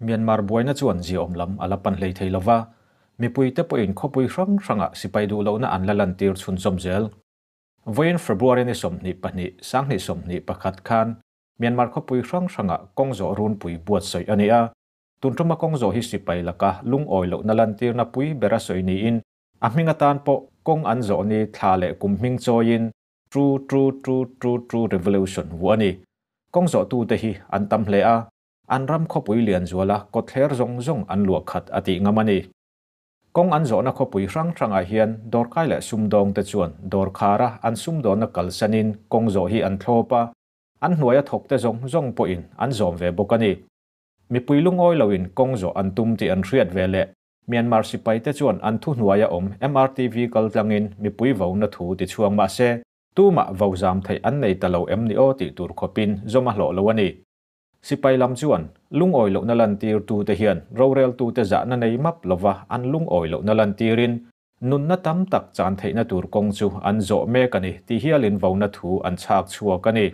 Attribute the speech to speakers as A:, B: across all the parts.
A: Myanmar buaina chuan ziaawm lam a la pan hlei thei lova, mipuite pawhin khawpui hrang hrangah sipai duh lohna an la lantir chhunzawm zel. Vawiin February ni 22, 2021 khan Myanmar khawpui hrang hrangah kawngzawh runpui buatsaih a ni a. Tun tuma kawngzawh hi sipai laka lungawi lohna lantirna pui bera sawi niin a hming atan pawh kawng an zawh ni thla leh kum hming chawiin Tru Tru Tru Tru Tru Revolution vuah a ni. Kawngzawhtute hi an tam hle a, an ram khawpui lian zuala kawtthler zawng zawng an luah khat a tih ngam a ni. Kawng an zawhna khawpui hrang hrangah hian dawrkai leh sumdawngte chuan dawrkhara an sumdawnna kalsanin kawng zawh hi an thlawp a, an hnuaia thawkte zawng zawng pawhin an zawm ve bawk a ni. Mipui lungawi loin kawng zawh an tum tih an hriat ve leh Myanmar sipaite chuan an thuhnuaia awm MRTV kaltlangin mipui vona thu tichhuang mah se, tumah vo zam theih an nei ta lo em ni aw tih tur khawpin zawm a hlawh lo a ni. Sipai lam chuan lungawi lohna lantirtute hian roreltute zahna nei map lova an lungawi lohna lantirin nunna tam tak chan theihna tur kawng chu an zawh mek a ni ti hialin vona thu an chhak chhuak a ni.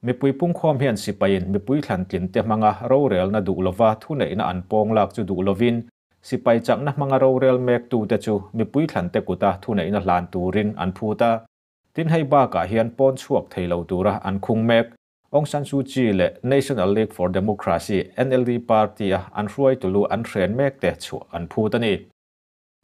A: Mipui pungkhawm hian sipaiin mipui thlantlin te hmanga rorelna duh lova thuneihna an pawng lak chu duh lovin sipai chakna hmanga rorel mektute chu mipui thlante kuta thuneihna hlan turin an phut a. Tin, hei bakah hian pawn chhuak thei lo tura an khung mek. Aung San Suu Kyi leh National League for Democracy, NLD, party-a an hruaitulu an hren mekte chhuah an phut a ni.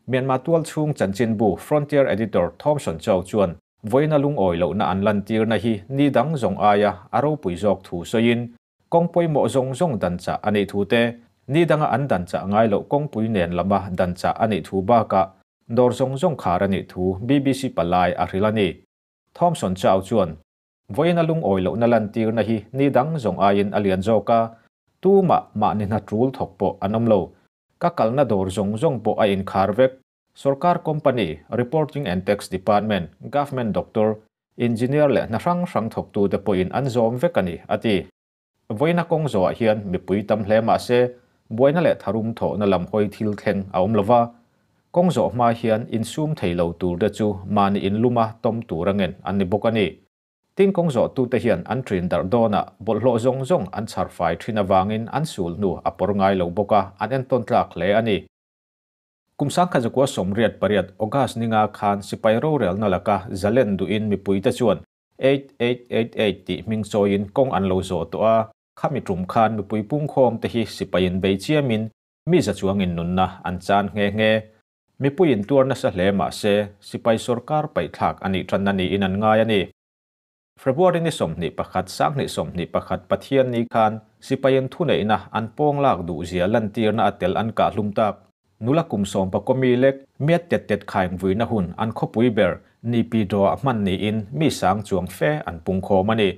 A: Myanmar tualchhung chanchinbu Frontier Editor Thomson Chau chuan vawiina lungawi lohna an lantirna hi ni dang zawng aia a ropui zawk thu sawiin kawng pawimawh zawng zawng dan chah a nih thu te, ni danga an dan chah ngai loh kawngpui nen lama dan chah a nih thu bakah dawr zawng zawng khar a nih thu BBC palai a hrilh a ni. Thomson Chau chuan vawiina lungawi lohna lantirna hi ni dang zawng aiin a lian zawk a, tumah mahni hna tul thawk pawh an awm lo. Ka kalna dawr zawng zawng pawh a inkhar vek. Sorkar company, Reporting and Tax Department, Government Doctor, Engineer leh hna hrang hrang thawktute pawhin an zawm vek a ni, a ti. Vawiina kawng zawhah hian mipui tam hle mah se, buaina leh tharum thawhna lam hawi thil thleng a awm lova. Kawng zawh hma hian insum thei lo turte chu mahni inluma tawm tur a ngen an ni bawk a ni. Tin, kawng zawhtute hian an ṭin darh dawnah bawlhhlawh zawng zawng an chhar fai ṭhin avangin an sul hnu a pawr ngai lo bawk a, an entawn tlak hle a ni. Kum 1988 August ninga khan sipai rorelna laka zalen duhin mipuite chuan 8888 tih hming chawiin kawng an lo zawh tawh a, khami ṭum khan mipui pungkhawmte hi sipaiin bei chiamin mi za chuangin nunna an chan nghe nghe. Mipuiin tuar nasa hle mah se, sipai sorkar paihthlak a nih ṭanna niin an ngai a ni. February ni 21, 2021 Pathian ni khan sipaiin thuneihna an pawng lak duhzia lantirna a tel an kah hlum tak. Nula kum sawmpakaw mi lek miat tet tet khaing vuina hun an khawpui ber Naypyidaw-ah hman niin mi sang chuang fe an pungkhawm a ni.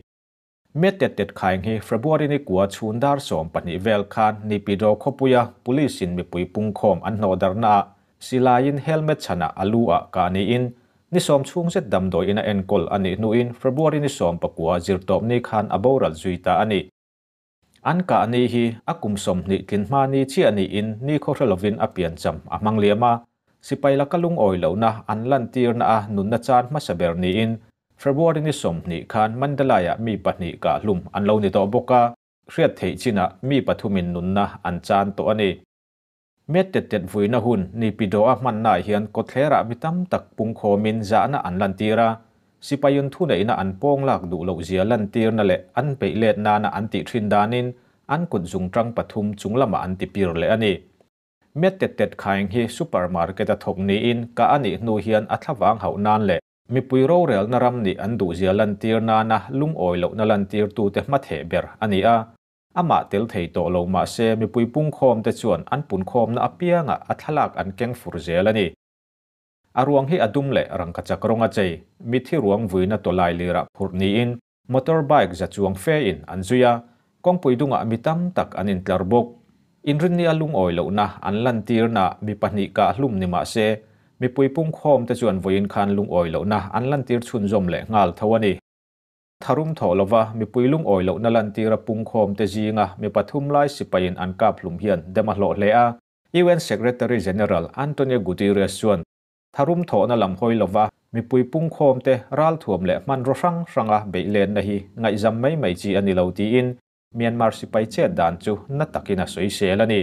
A: Miat tet tet khaing hi February ni kua chhun dar 12 vel khan Naypyidaw khawpuia police in mipui pungkhawm an hnawhdarhnaah silaiin helmet chhanah a lu ah kah niin ni 10 chhung zet damdawi in a enkawl a nih hnuin February ni 19 zirtawp ni khan a boral zui ta a ni. An kah ni hi a kum 20 tlin hma ni chiah niin ni khaw hre lovin a piancham a hmang liam a, sipai laka lungawi lohna an lantirna a nunna chan hmasa ber niin February ni 20 khan Mandalay-ah mi pahnih kah hlum an lo ni tawh bawk a, hriat theih chinah mi pathumin nunna an chan tawh a ni. Miat tet tet vuina hun Naypyidaw-a hmannaah hian kawtthlerah mi tam tak pungkhawmin zahna an lantir a, sipaiun thuneihna an pawng lak duh loh zia lantirna leh an peih let nana an tih thin danin an kut zungtang pathum chung lamah an ti pir leh a ni. Miat tet tet khaing hi supermarket-a thawk niin kah a nih hnu hian a thlavang hauh nan leh mipui rorelna ram nih an duhzia lantir nana lungawi lohna lantirtute hmatheh ber a ni a. Amah tel thei tawh lo mah se mipui pungkhawmte chuan an punkhawmna apiangah a thlalak an keng fur zel a ni. A ruang hi a dum leh rangkachak rawng a chei, mithi ruang vuina tawlai lirah phurh niin motorbike za chuang fe in an zui a, kawngpui dungah mi tam tak an intlar bawk. Inrinni a lungawi lohna an lantirna mi pahnih kah hlum ni mah se mipui pungkhawmte chuan vawiin khan lungawi lohna an lantir chhunzawm leh nghal tho a ni. Tharum thawh lova mipui lungawi lohna lantira pungkhawmte zinga mi pathum lai sipaiin an kap hlum hian dem a hlawh hle a. UN Secretary General Antonio Guterres chuan tharum thawhna lam hawi lova mipui pungkhawmte ralthuam leh hmanraw hrang hranga beih lenna hi ngaihzam mai mai chi a ni lo tiin Myanmar sipai chet dan chu na takin a sawisel a ni.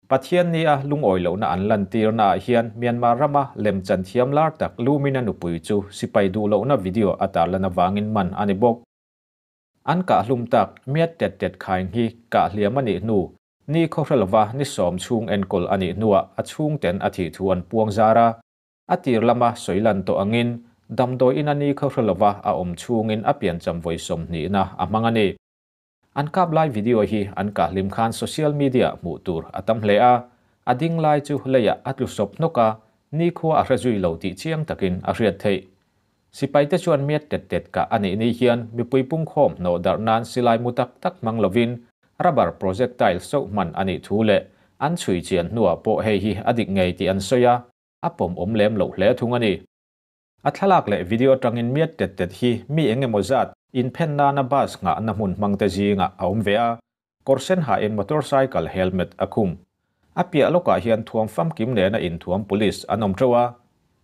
A: Pathianni a lungawi lohna an lantirnaah hian Myanmar rama lemchan thiam lar tak Lu Min-a nupui chu sipai duh lohna video a tarlan avangin man a ni bawk. An kah hlum tak Myat Tet Tet Khaing hi kah hliam a nih hnu ni khawhre lova ni sawm chhung enkawl a nih hnuah a chhungten a thih thu an puang zar a. A tir lama sawi lan tawh angin damdawi ina ni khawhre lova a awm chhungin a piancham vawi sawmhnihna a hmang a ni. An kap lai video hi an kah hlim khan social media hmuh tur a tam hle a, a ding lai chu leiah a tlu sawp hnawk a, nikhua a hre zui lo tih chiang takin a hriat theih. Sipaite chuan miat tet tet kah a nih ni hian mipui pungkhawm hnawh darh nan silai mu tak tak hmang lovin rubber projectile soh hman a nih thu leh an chhui chian hnuah pawh hei hi a dik ngei tih an sawi a, a pawm awm lem loh hle thung a ni. A thlalak leh video atangin miat tet tet hi mi eng emaw zat inphen nana bus nghahna hmun hmangte zingah a awm ve a, kawr sen hain motorcycle helmet a khum. A piah lawkah hian thuam famkim nena inthuam police an awm teuh a,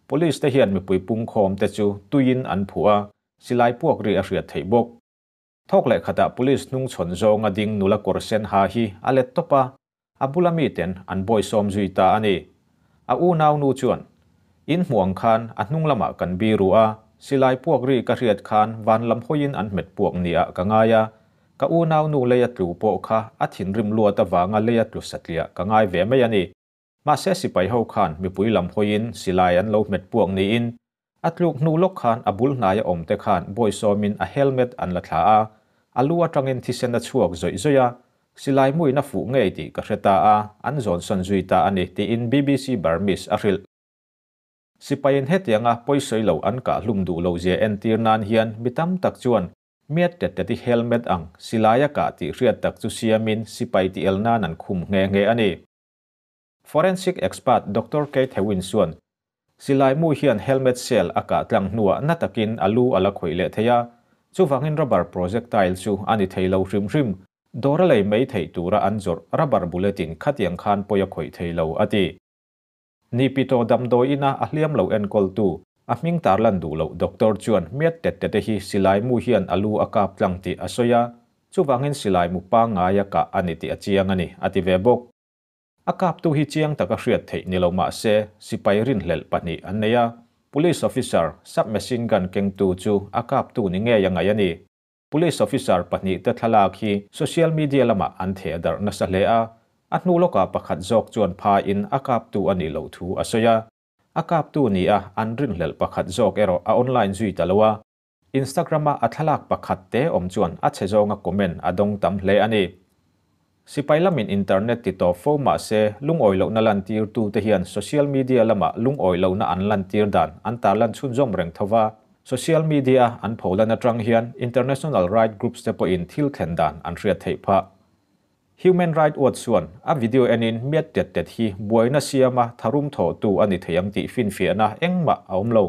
A: police te hian mipui pungkhawm te chu tuiin an phuh a, silai puak ri a hriat theih bawk. Thawk leh khatah police hnungchhawn zawnga ding nula kawr sen ha hi a let tawp a, A bula miten an bawisawm zui ta a ni. A unaunu chuan, In hmuh ang khan a hnung lamah kan biru a, silai puak ri ka hriat khan van lam hawiin an hmet puak niah ka ngai a, ka unaunu lei a tlu pawh kha a thinrim luat avanga lei a tlu satliah ka ngai ve mai a ni. Mahse sipai ho khan mipui lam hawiin silai an lo hmet puak niin a tluk hnu lawk khan a bul hnaia awmte khan bawisawmin a helmet an la thla a, a lu atangin thisen a chhuak zawih zawih a, silai muin a fuh ngei tih ka hre ta a, an zawnsawn zui ta a ni, tiin BBC Burmese a hrilh. Sipaiin hetianga pawisawi lo an kah hlum duh loh zia entir nan hian mi tam tak chuan miat tet teti helmet ang silai a kah tih hriat tak chu siamin sipai tih el nan an khum nghe nghe a ni. Forensic expert Doctor Keith Hewins chuan, Silai mu hian helmet shell a kah tlang hnuah na takin a lu a la khawih leh thei a, chuvangin rubber projectile chu a ni thei lo hrim hrim, dawr a lei mai theih tura an zawrh rubber bullet in khatiang khan pawi a khawih thei lo, a ti. Nipito damdawi ina a hliam lo enkawltu, a hming tarlan duh loh doctor chuan miat tet tete hi silai mu hian a lu a kap tlang tih a sawi a, chuvangin silai mu pangngai a kah a ni tih a chiang a ni, a ti ve bawk. A kaptu hi chiang taka hriat theih ni lo mah se, sipai rinhlelh pahnih an nei a, Police officer, submachine gun kengtu chu a kaptu ni ngei a ngaih a ni. Police officer pahnih te thlalak hi social media lamah an theh darh nasa hle a, a hnu lawkah pakhat zawk chuan phaiin a kaptu a nih loh thu a sawi a. A kaptu ni a an rinhlelh pakhat zawk erawh a online zui ta lo a, Instagram-a a thlalak pakhat te awm chuan a chhe zawnga comment a dawng tam hle a ni. Sipai lamin internet ti tawp fo mah se, lungawi lohna lantirtute hian social media lama lungawi lohna an lantir dan an tarlan chhunzawm reng tho va. Social media-a an pholan atang hian international right groups te pawhin thil thlen dan an hriat theih phah. Human Right Watch chuan a video enin miat tet tet hi buaina siama tharum thawhtu a ni thei ang tih finfiahna engmah a awm lo.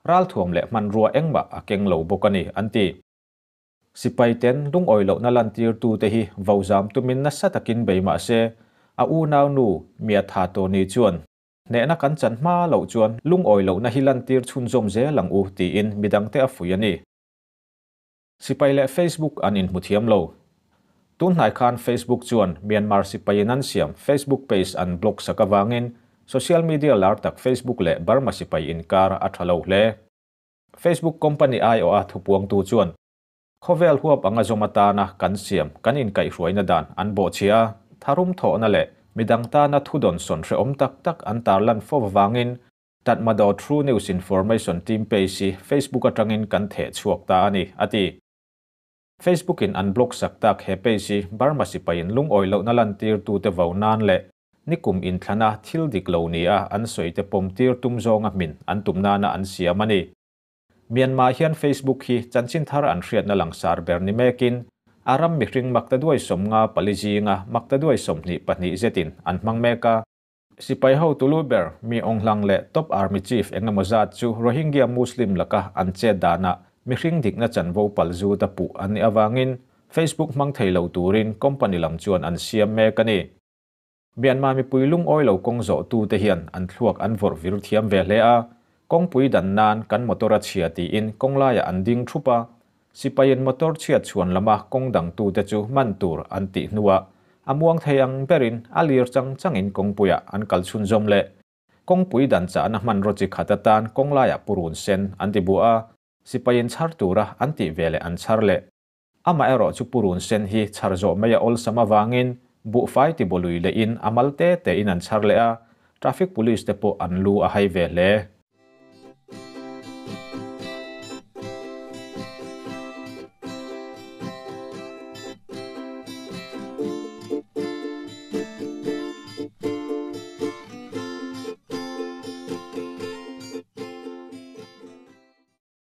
A: Ralthuam leh hmanrua engmah a keng lo bawk a ni, an ti. Sipai ten lungawi lohna lantirtute hi vozam tumin nasa takin bei mah se, a unau nu Mia Tha Tawni chuan hnehna kan chan hma loh chuan lungawi lohna hi lantir chhunzawm zel ang u tiin midangte a fuih a ni. Sipai leh Facebook an inhmu thiam lo. Tunhnai khan Facebook chuan Myanmar sipaiin an siam Facebook page an block sak avangin social media lar tak Facebook leh Burma sipai inkar a tha lo hle. Facebook company aiawha thupuangtu chuan khawvel huap anga zawm atana kan siam kan inkaihhruaina dan an bawhchhia a, tharum thawhna leh midang tana thudawn sawn hrehawm tak tak an tarlan fo avangin Tatmadaw True News Information Team page hi Facebook atangin kan theh chhuak ta a ni, a ti. Facebook in an block sak tak he page hi Burma sipaiin lungawi lohna lantirtute vo nan leh nikum inthlana thil dik lo nia an sawite pawm tir tum zawnga hmin an tum nana an siam a ni. Myanmar hian Facebook hi chanchin thar an hriatna langsar ber ni mekin a ram mihring maktaduai sawmnga pali zinga maktaduai 22 zetin an hmang mek a. Sipai ho tulu ber Min Aung Hlaing leh top army chief engemaw zat chu Rohingya Muslim laka an chet danah mihring dikna chanvo pal zu ta puh an nih avangin Facebook hmang thei lo turin company lam chuan an siam mek a ni. Myanmar mipui lungawi lo kawng zawh tute hian an thluak an vawrh vir thiam ve hle a, kawngpui dan nan kan motor a chhia tiin kawnglaiah an ding thup a. Sipaiin motor chhiat chhuan lama kawng dangtute chu man tur an tih hnuah a muang thei ang berin a lir chang changin kawngpuiah an kal chhunzawm leh. Kawngpui dan chahna hmanraw chi khat atan kawng laiah purun sen an ti buah a, sipaiin chhar tura an tih veleh an chhar leh. Amaherawhchu purun sen hi chhar zawh mai a awlsam avangin buhfai tibaw lui lehin a mal te tein an chhar leh a, traffic police te pawh an lu a hai ve hle.